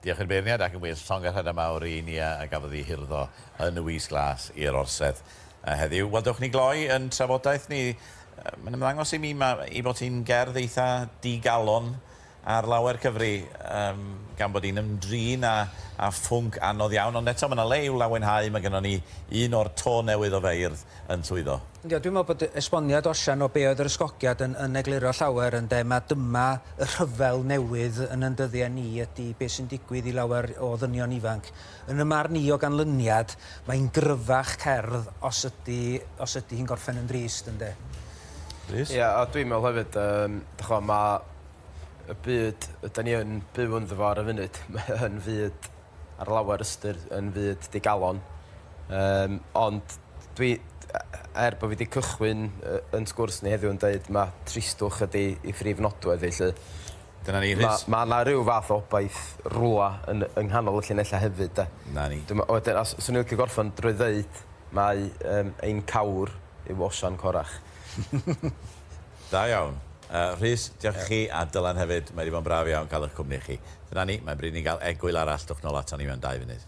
Diolch i'r beirniad ac yn wir llongyfarchiadau mawr i Nia a gafodd ei hurddo yn y wisg las i'r orsedd heddiw. Wel, dewch ni gloi yn trafodaeth ni. Mae'n ymddangos i mi ma, i bod hi'n gerdd eitha digalon ar lawer cyfri, um, gan bod hi'n ymdrin â, â phwnc anodd iawn, ond eto mae yna le i'w lawenhau, mae gennon ni un o'r to newydd o feirdd yn llwyddo. Yndi, a dwi'n meddwl bod esboniad Osian o be oedd yr ysgogiad yn, yn egluro llawer ynde, mae dyma y rhyfel newydd yn yn dyddiau ni ydy be sy'n digwydd i lawer o ddynion ifanc. Yn y marn i o ganlyniad, mae'n gryfach cerdd os ydy, os ydy hi'n gorffen yn drist ynde. Rhys? Ie, a dwi'n meddwl hefyd, yym, dych ch'mo' ma' y byd ydan ni yn byw ynddo fo ar y funud, mae yn fyd ar lawer ystyr yn fyd digalon. Yym ond dwi er bo' fi 'di cychwyn yy 'yn sgwrs ni heddiw yn deud ma' tristwch ydi 'i phrif nodwedd hi 'lly. Dyna ni Rhys. Ma' ma' 'na ryw fath o obaith rwla yn yng nghanol y llinella' hefyd 'de. 'Na ni. Dwi me'wl wedyn a s- swn i licio gorffan drwy ddeud mai yym ein cawr yw Osian Corach. Da iawn. Yy Rhys, diolch i chi, a Dylan hefyd, mae 'di bod yn braf iawn cael eich cwmni chi. Dyna ni, mae'n bryd i ni gael egwyl arall, dowch nôl aton ni mewn dau funud.